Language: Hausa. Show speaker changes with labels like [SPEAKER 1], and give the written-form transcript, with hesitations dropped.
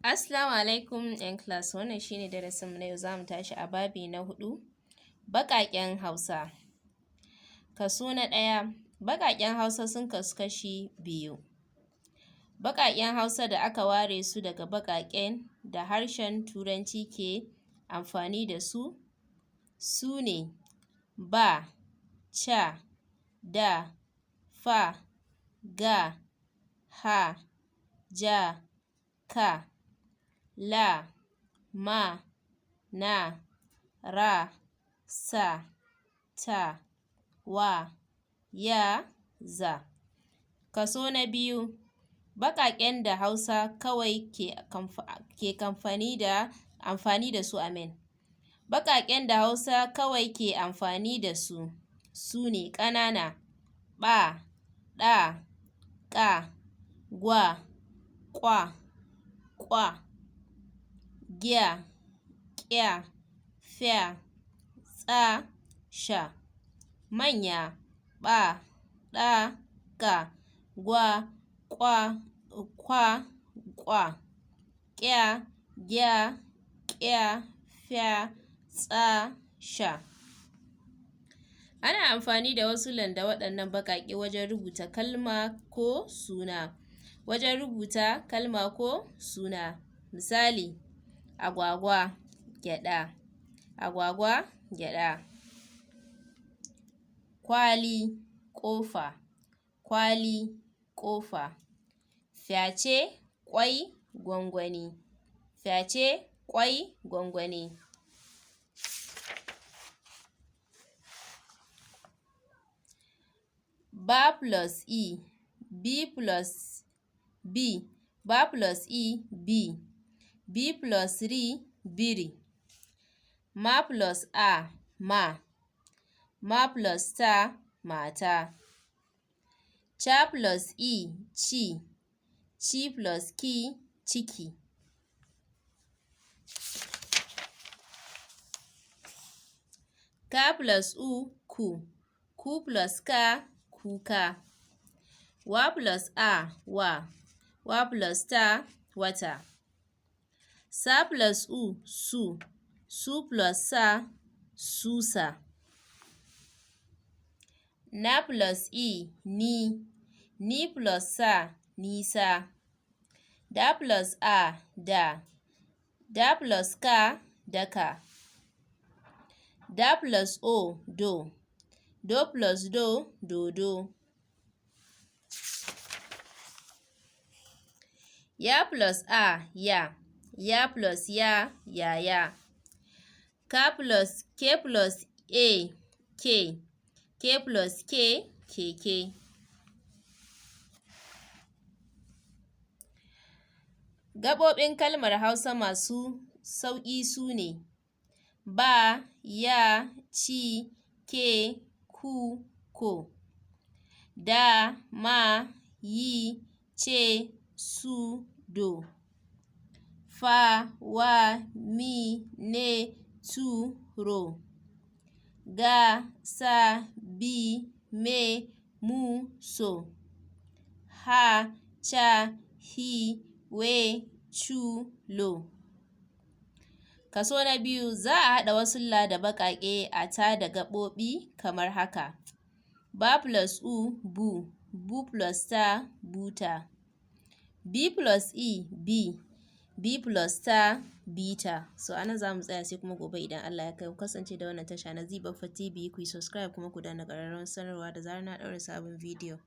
[SPEAKER 1] Assalamu alaikum ‘yan class wannan shi ne darasinmu na yau za mu tashi a babi na huɗu baƙaƙen Hausa. Kaso na ɗaya baƙaƙen Hausa sun kasu kashi biyu, baƙaƙen Hausa da aka ware su daga baƙaƙen da harshen Turanci ke amfani da su, su ne ba, ca, da, fa, ga, ha, ja, ka, la, ma, na, ra, sa, ta, wa, ya, za. Kaso na biyu baƙaƙen da Hausa kawai ke amfani da su amin, baƙaƙen da Hausa kawai ke amfani da su, su ne ƙanana ɓa, ɗa, ƙa, gwa, ƙwa, kwa, gya, ƙya, fya, tsa, sha. Manya ɓa, ɗa, ƙa, gwa, ƙwa, kwa, ƙwa, ƙya, gya, ƙya, fya, tsa, sha. Ana amfani da wasullan da waɗannan baƙaƙe wajen rubuta kalma ko suna, wajen rubuta kalma ko suna. Misali agwagwa, gyaɗa, agwagwa, gyaɗa. Kwali, ƙofa, kwali, ƙofa. Fyace, ƙwai, gwangwani, fyace, ƙwai, gwangwani. Ba plus e, B plus B, ba plus e B, B plus ri biri. Ma plus a ma, ma plus ta mata. Ca plus e ci, ci plus ki ciki. Ka plus u ku, ku plus ka kuka. Wa plus a wa, wa plus ta wata. Sa plus u su, su plus sa susa. Na plus e ni, ni plus sa nisa. Da plus a da, da plus ka daka. Da plus o do, do plus do dodo. Ya plus a ya, ya plus ya yaya. K plus K plus A ke, K plus K keke. Gaɓoɓin kalmar Hausa masu sauƙi su ne ba, ya, ci, ke, ku, ko. Da, ma, yi, ce, su, do. Fa, wa, mi, ne, tu, ro. Ga, sa, bi, me, mu, so. Ha, ca, hi, we, cu, lo. Kaso na biyu za a haɗa wasulla da baƙaƙe a tada gaɓoɓi kamar haka. Ba plus u bu, bu plus ta buta. B plus e bi, B plus ta bita. So a nan za mu tsaya sai kuma gobe idan Allah ya kai mu kasance da wannan tasha na Zee Baffa TV ku yi subscribe kuma ku danna ƙararrawar sanarwa da zarar na ɗaura sabon bidiyo.